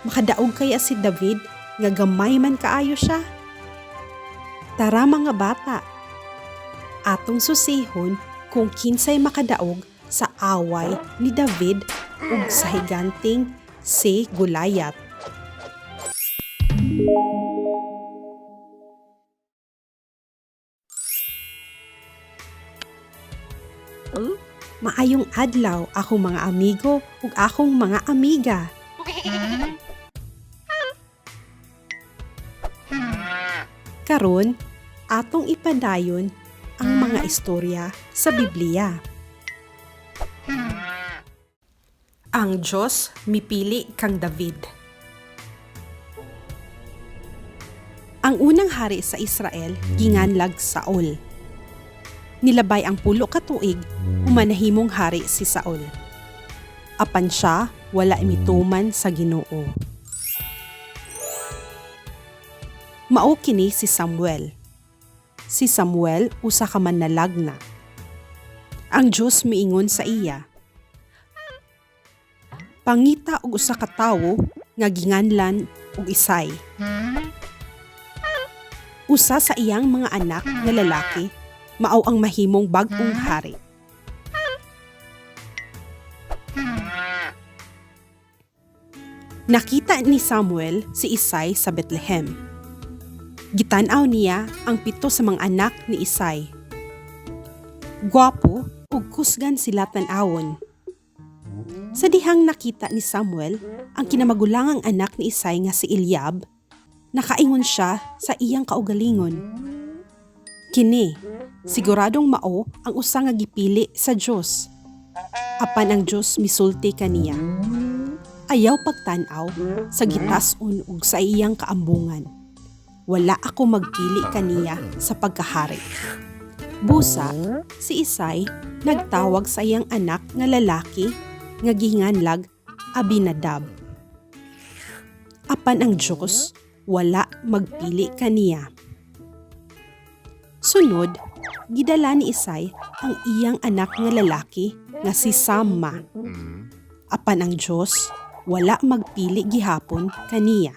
Makadaog kaya si David nga gamay man kaayo siya? Tara, mga bata. Atong susihon kung kinsay makadaog sa away ni David ug sa higanting si Goliath. Maayong adlaw, akong mga amigo ug akong mga amiga. Karon, atong ipadayon ang mga istorya sa Biblia. Ang Diyos mipili kang David. Ang unang hari sa Israel ginganlag Saul. Nilabay ang 10 ka tuig human nahimong hari si Saul. Apan siya wala mituman sa Ginoo. Mao kini si Samuel. Si Samuel usa ka manalagna. Ang Dios miingon sa iya, "Pangita og usa ka tawo nga ginganlan og Isay. Usa sa iyang mga anak nga lalaki mao ang mahimong bag-ong hari." Nakita ni Samuel si Isay sa Bethlehem. Gitan-aw niya ang 7 sa mga anak ni Isay. Gwapo ug kusgan sila tan-awon. Sa dihang nakita ni Samuel ang kinamagulangang anak ni Isay nga si Eliab, nakaingon siya sa iyang kaugalingon, "Kini, siguradong mao ang usa nga gipili sa Dios." Apan ang Dios misulti kaniya, "Ayaw pagtan-aw sa gitas-on ug sa iyang kaambungan. Wala ako magpili kaniya sa pagkahari." Busa, si Isay nagtawag sa iyang anak nga lalaki nga gihinganlag Abinadab. Apan ang Dios wala magpili kaniya. Sunod, gidala ni Isay ang iyang anak nga lalaki nga si Samma. Apan ang Dios wala magpili gihapon kaniya.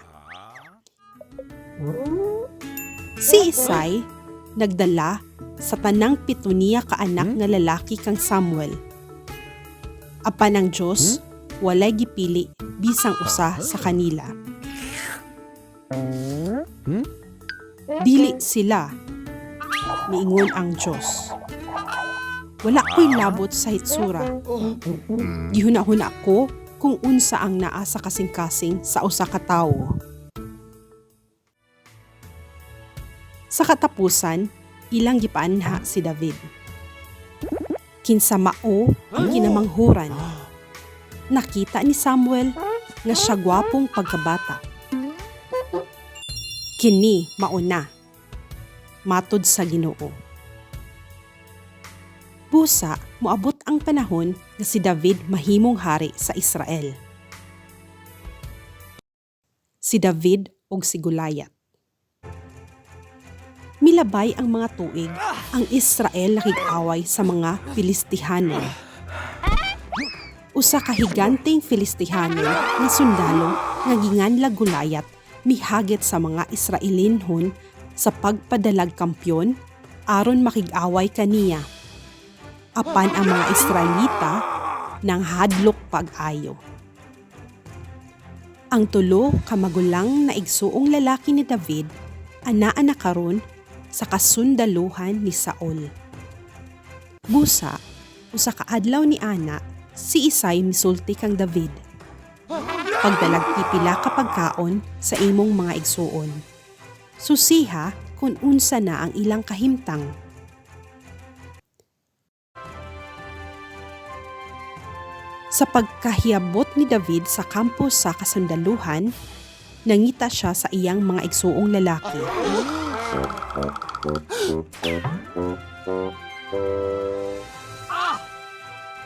Si Isay nagdala sa tanang 7 niya ka anak nga lalaki kang Samuel. Apan ang Dios walay gipili bisang usa sa kanila. "Dili sila," miingon ang Dios. "Wala ko'y labot sa hitsura. Gihuna-huna ko kung unsa ang naa sa kasing-kasing sa usa ka tawo." Sa katapusan, ilang gipaanha si David. Kinsa mao ang kinamanghuran. Nakita ni Samuel nga siya gwapong pagkabata. "Kini mauna," matod sa Ginoo. Busa, moabot ang panahon nga si David mahimong hari sa Israel. Si David ug si Goliath. Milabay ang mga tuig, ang Israel nakig-away sa mga Filistihano. Usa ka higanteng Filistihano nga sundalo nga ginganlag Goliath mihagit sa mga Israelinhon sa pagpadalag kampyon aron makig-away kaniya. Apan ang mga Israelita nang hadlok pag-ayo. Ang 3 ka magulang na igsuong lalaki ni David anaa na karon sa kasundaluhan ni Saul. Busa, usa ka adlaw ni ana, si Isay misulti kang David, "Pagdalag pipila ka pagkaon sa imong mga igsuon. Susiha kung unsa na ang ilang kahimtang." Sa pagkahiyabot ni David sa kampo sa kasundaluhan, nangita siya sa iyang mga igsuong lalaki.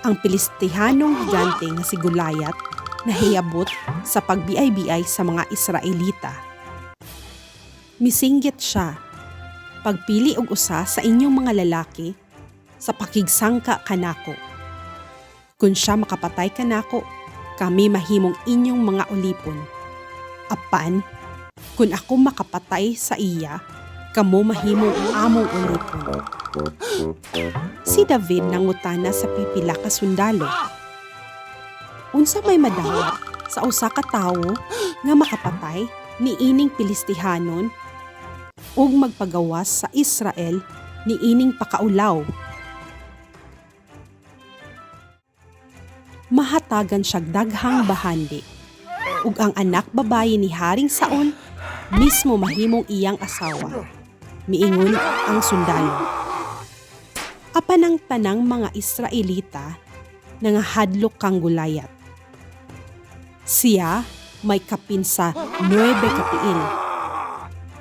Ang Pilistihanong higante nga si Goliath nahiyabot sa pagbiay-biay sa mga Israelita. Misinggit siya, "Pagpili og usa sa inyong mga lalaki sa pakigsangka kanako. Kung siya makapatay kanako, kami mahimong inyong mga ulipon." Apan, kun ako makapatay sa iya, kamo mahimong among ulipon. Si David nangutana sa pipila ka sundalo. Unsa may madawat sa usa ka tawo nga makapatay niining Pilistihanon ug magpagawas sa Israel niining pakaulaw? Mahatagan siyag daghang bahandi ug ang anak babayi ni Haring Saul mismo mahimong iyang asawa. Miingon ang sundalo. Apan ang tanang mga Israelita nangahadlok kang Gulayat. Siya may kapin sa 9 ka piil,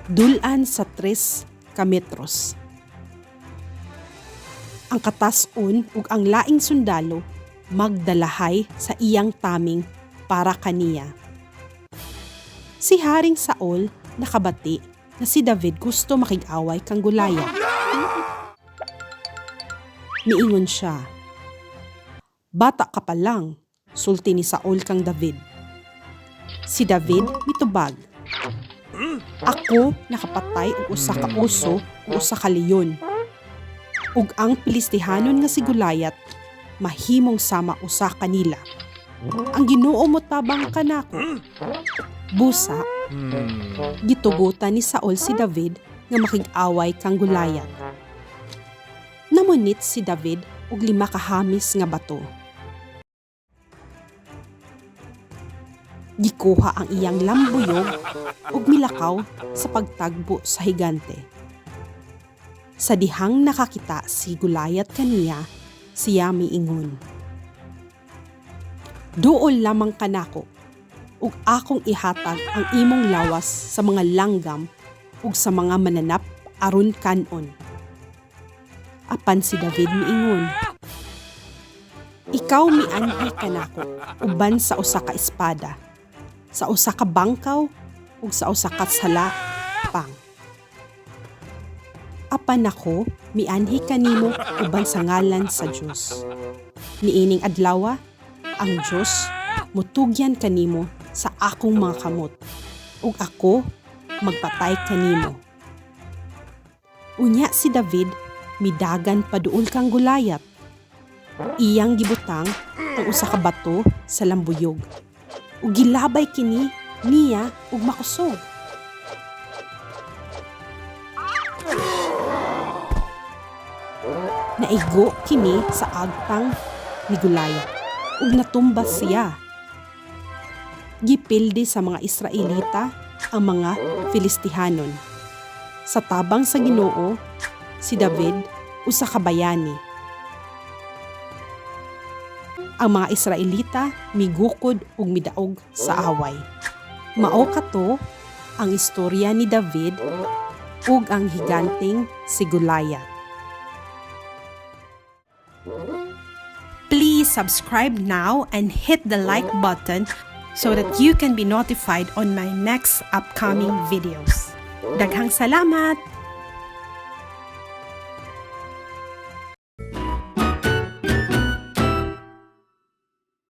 dul-an sa 3 ka metros. Ang katas-on ug ang laing sundalo magdalahay sa iyang taming para kaniya. Si Haring Saul nakabati na si David gusto makig-away kang Gulayat. Miingon siya. "Bata ka pa lang," sulti ni Saul kang David. Si David mitubag. "Ako nakapatay og usa ka oso ug usa ka leyon. Ug ang Pilistihanon nga si Gulayat mahimong sama usa kanila. Ang Ginoo motabang kanako." Busa, gitugutan ni Saul si David nga makig-away kang Gulayat. Namunit si David og 5 ka hamis nga bato. Gikuha ang iyang lambuyog ug milakaw sa pagtagbo sa higante. Sa dihang nakakita si Gulayat kaniya, siya miingon. "Duol lamang kanako ug akong ihatag ang imong lawas sa mga langgam ug sa mga mananap aron kan-on." Apan si David miingon, "Ikaw mianhi kanako uban sa usa ka espada, sa usa ka bangkaw ug sa usa ka salapang. Apan ako mianhi kanimo uban sa ngalan sa Dios. Niining adlawa ang Dios mutugyan kanimo sa akong mga kamot ug ako magpatay kanimo." Unya si David midagan paduol kang Gulayat. Iyang gibutang ang usa ka bato sa lambuyog ug gilabay kini niya ug makusog. Naigo kini sa agtang ni Gulayat ug natumba siya. Gipildi sa mga Israelita ang mga Filistihanon. Sa tabang sa Ginoo, si David usa ka bayani. Ang mga Israelita migukod ug midaog sa away. Mao kato ang istorya ni David ug ang higanteng si Goliath. Please subscribe now and hit the like button so that you can be notified on my next upcoming videos. Daghang salamat!